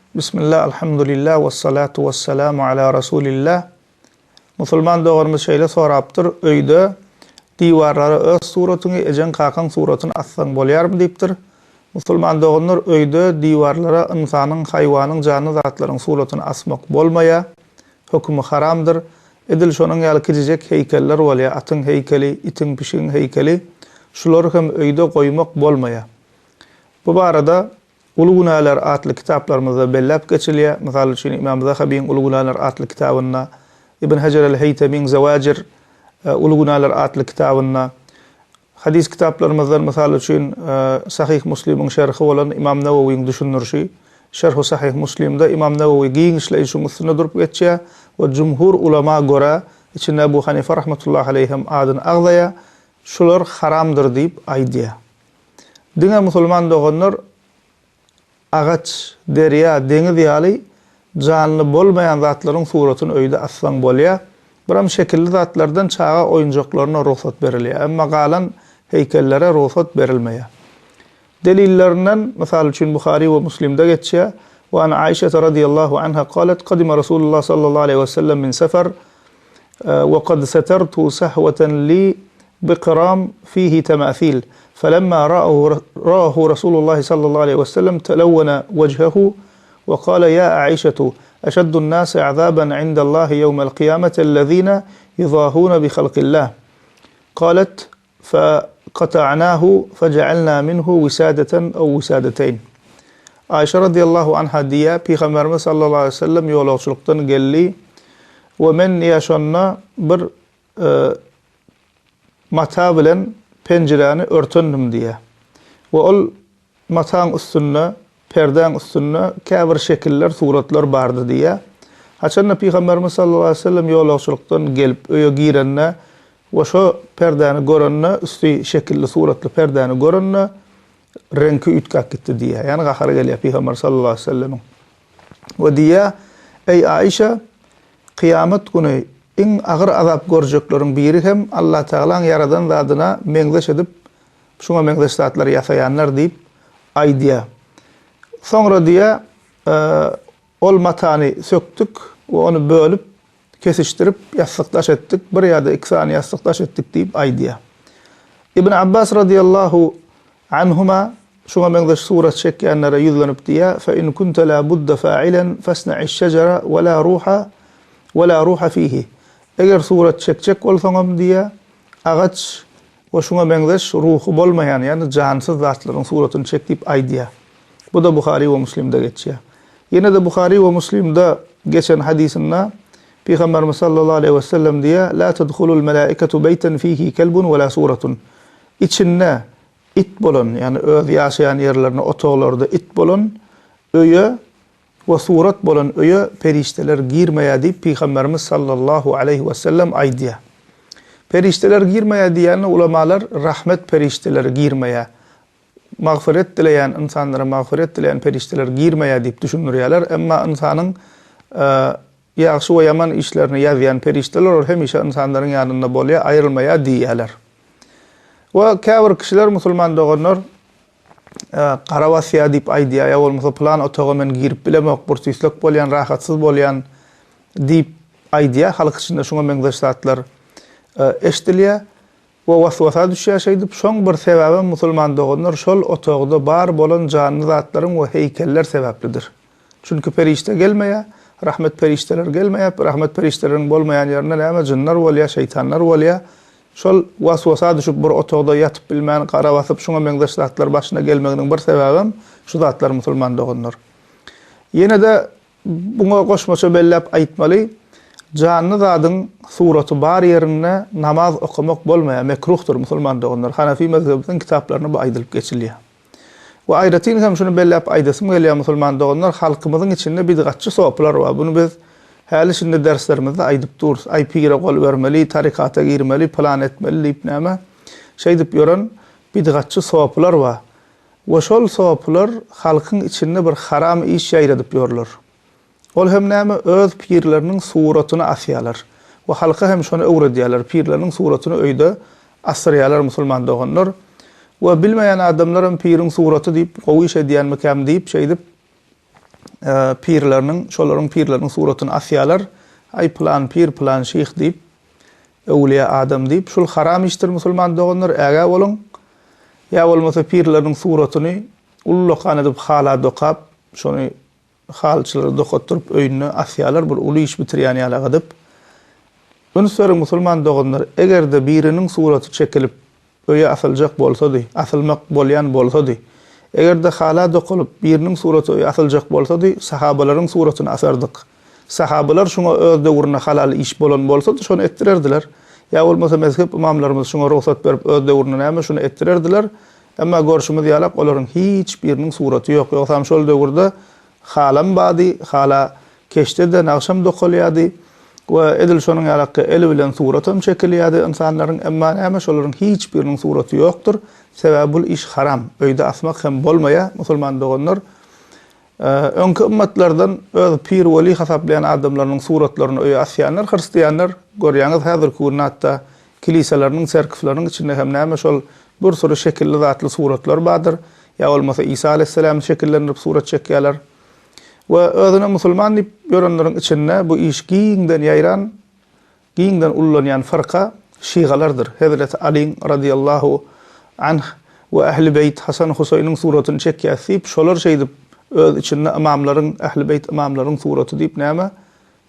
Bismillah, alhamdulillah, wessalatu wessalamu ala rasulillah. Musulman doganymyz şeýle sorapdyr, öýde diwarlara öz suratyňy, ejeň kakaň suratyny assaň bolýarmy diýipdir. Musulman doganlar öýde diwarlara ynsanyň, haýwanyň, janly zatlaryň suratyny asmak bolmaýar. Hökümi haramdyr. Edil şonuň ýaly kiçijek heýkeller bolýar, atyň heýkeli, itiň, pişigiň heýkeli. Şulary hem öýde goýmak bolmaýar. Bu barada Uly günäler atly kitaplarymyzda belläp geçilýär. Mysal üçin, Ymam Zahabyň Uly günäler atly kitabynda, Ibn Hajar el-Heýtemiň Zewajir, Uly günäler atly kitabynda, hadys kitaplarymyzdan, mysal üçin, Sahyh Muslimiň şerhi bolan Ymam Nawawyň düşündirişi, Şerhu Sahyh Muslimde Ymam Nawawy giňişleýin şuň üstünde durup geçýär we jumhur ulama görä, içinde Ebu Hanife rahmetullahi aleýh hem adyny agzaýar, şular haramdyr diýip aýdýar. Diňe musulman doganlar agaç, derýa, deňiz ýaly janly bolmaýan zatlaryň suratyny öýde assaň bolýar. Biram şekilli zatlardan çaga oýunjaklaryna rugsat berilýär. Emma galan heýkellere rugsat berilmeýär. Delillerinden, mysal üçin Buhary we Muslimde geçýär, Wa an Aişete radiýallahu anha kalet, Kadime Rasulullah sallallahu aleýhi we sellem min sefer, we kad setertu sahweten li bikiram fihi temathil, felemma ra'ahu Rasulullah sallallahu aleýhi we sellem telewwene wejhehu we kale ýa Aişetu, eşeddun nasi azaben indallahi ýewmel kyýameti ellezine ýuzahuna bi halkillah. Kalet, Fe-kata'nahu fe-je'alna minhu wisadeten ew wisadeteýn. Aýşe radyýallahu anha diýýär, Pygamberimiz sallallahu aleýhi we sellem ýolagçylykdan geldi we men diýýär şonda bir mata bilen penjiräni örtendim diýýär. We ol Mataň üstünde, perdäň üstünde käbir şekiller, suratlar bardy diýýär. Haçanda Pygamberimiz sallallahu aleýhi we sellem ýolagçylykdan gelip öýe girende we şo perdäni görende, üsti şekilli, suratly perdäni görende reňki üýtgäp gitdi diýýär. Ýagny gahary gelýär Pygamber sallallahu aleýhi we sellemiň. We diýýär, Eý Aişa, kyýamat güni iň agyr azap görjekleriň biri hem Allatagalaň ýaradan zadyna meňzeş edip Şuňa meňzeş zatlary ýasaýanlar diýip aýdýar. Soňra diýýär, Ol matany sökdük we ony bölüp, kesişdirip, ýassykdaş etdik, bir ýa-da iki sany ýassykdaş etdik diýip aýdýar. Ibn Abbas radyýallahu anhuma şuňa meňzeş surat çekýänlere ýüzlenip diýýär, Fe in kunte la budda fa'ilen fasna'iş-şejera we la ruha we la ruha fihi. Eger surat çekjek bolsaňam diýýär, agaç We şuňa meňzeş ruhy bolmaýan, ýagny jansyz zatlaryň suratyny çek diýip aýdýar. Bu-da Buhary we Muslimde geçýär. Ýene-de Buhary we Muslimde geçen hadysynda Pygamberimiz sallallahu aleýhi we sellem diýýär, La tedhulul melaiketu beýten fihi kelbun we la suratun. Içinde it bolan, ýagny öz ýaşaýan ýerlerinde, otaglarda it bolan öýe we surat bolan öýe perişdeler girmeýär diýip Pygamberimiz sallallahu aleýhi wesellem aýdýar. Perişdeler girmeýär diýende ulamalar rahmet perişdeleri girmeýär, magfyret dileýän ynsanlara magfyret dileýän perişdeler girmeýär diýip düşündirýärler. Emma ynsanyň ýagşy we ýaman işlerini ýazýan perişdeler ol hemişe ynsanlaryň ýanynda bolýar, aýrylmaýar diýýärler. We käbir kişiler musulman doganlar gara basýar diýip aýdýar, ýa bolmasa pylan otaga men girip bilemok, burtüýslek bolýan, rahatsyz bolýan diýip aýdýar. Halk içinde şuňa meňzeş zatlar eşidilýär we was-wasa düşýär şeýdip. Şoň bir sebäbem musulman doganlar şol otagda bar bolan janly zatlaryň we heýkeller sebäplidir. Çünki perişde gelmeýär, rahmet perişdeleri gelmeýär, rahmet perişdeleriň bolmaýan ýerinde näme jynlar bolýar, şeýtanlar bolýar. Şol was-wasa düşüp bir otagda ýatyp bilmän gara basyp şuňa meňzeş zatlar başyna gelmeginiň bir sebäbem şu zatlar musulman doganlar. Ýene-de buňa goşmaça belläp aýtmaly, janly zadyň suraty bar ýerinde namaz okamak bolmaýar, mekruhdyr musulman doganlar. Hanafi mezhebimiziň kitaplarynda bu aýdylyp geçilýär. We aýratyn hem şuny belläp aýdasym gelýär musulman doganlar halkymyzyň içinde bidgatçy sopylar bar buny biz häli şindi derslerimizde aýdyp durus aý pire gol bermeli tarikata girmeli pylan etmeli diýip näme şeýdip ýören bidgatçy sopylar bar we şol sopylar halkyň içinde bir haram iş ýaýradyp ýörler. Ol hem näme, öz pirleriniň suratyny asýarlar we halka hem şony öwredýärler, pirleriniň suratyny öýde asdyrýarlar musulman doganlar. We bilmeýän adamlar hem piriň suraty diýip gowy iş edýänmikäm diýip şeýdip. pirleriniň, şolaryň pirleriniň suratyny asýarlar. Aý pylan pir, pylan şyh diýip, öwlüýä adam diýip, şul haram işdir musulman doganlar, ägä boluň. Ýa bolmasa pirleriniň suratyny ullakan edip hala dokap, şony halyçylara dokatdyryp öýünde asýarlar, bir uly iş bitirýän ýalak edip. Üns beriň musulman doganlar, eger-de biriniň suraty çekilip öýe asyljak bolsady, asylmak bolýan bolsady, eger-de hala dokalyp biriniň suraty öýe asyljak bolsady, sahabalaryň suratyny asardyk. Sahabalar şuňa öz döwründe halal iş bolan bolsady, şony etdirerdiler. Ýa bolmasa mezhep ymamlarymyz şuňa rugsat berip öz döwründe näme şuny etdirerdiler. Emma görşümiz ýalak olaryň hiç biriniň suraty ýok. Ýogsam şol döwürde halam bardy, hala keşde-de nagşam dokalýardy we edil şonuň ýalakky eli bilen suratam çekilýärdi ynsanlaryň. Emma näme şolaryň hiç biriniň suraty ýokdur. Sebäbi bul iş haram. Öýde asmak hem bolmaýar musulman doganlar. Öňki ymmatlardan öz pir-weli hasaplaýan adamlarynyň suratlaryny öýe asýanlar, hristianlar, görýäňiz häzirki günde hatda kiliseleriniň, serkwleriniň içinde hem näme şol bir süri şekilli zatly suratlar bardyr, ýa bolmasa Isa aleýhissalamy şekillendirip surat çekýärler. We özüne musulman diýip ýörenleriň içinde bu iş giňden ýaýran Giňden ullanýan fyrka şygalardyr. Hezreti Alyň, radyýallahu anh, we Ähli beýt, Hasan Huseýniň suratyny çekýäs diýip, şolar şeýdip öz içinde ymamlaryň, Ähli beýt ymamlaryň suraty diýip näme,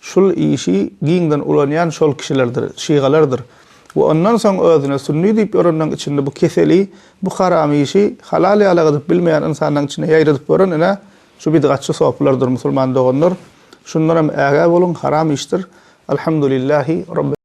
şul işi giňden ulanýan şol kişilerdir, şygalardyr. We ondan soň özüne sünni diýip ýörenleň içinde bu keseli, bu haram işi halal ýalak edip bilmeýän ynsanlaň içinde ýaýradyp ýören ine şu bidgatçy sopylardyr musulman doganlar. Şundanam ägä boluň, haram işdir. Alhamdulillahi Rabbil.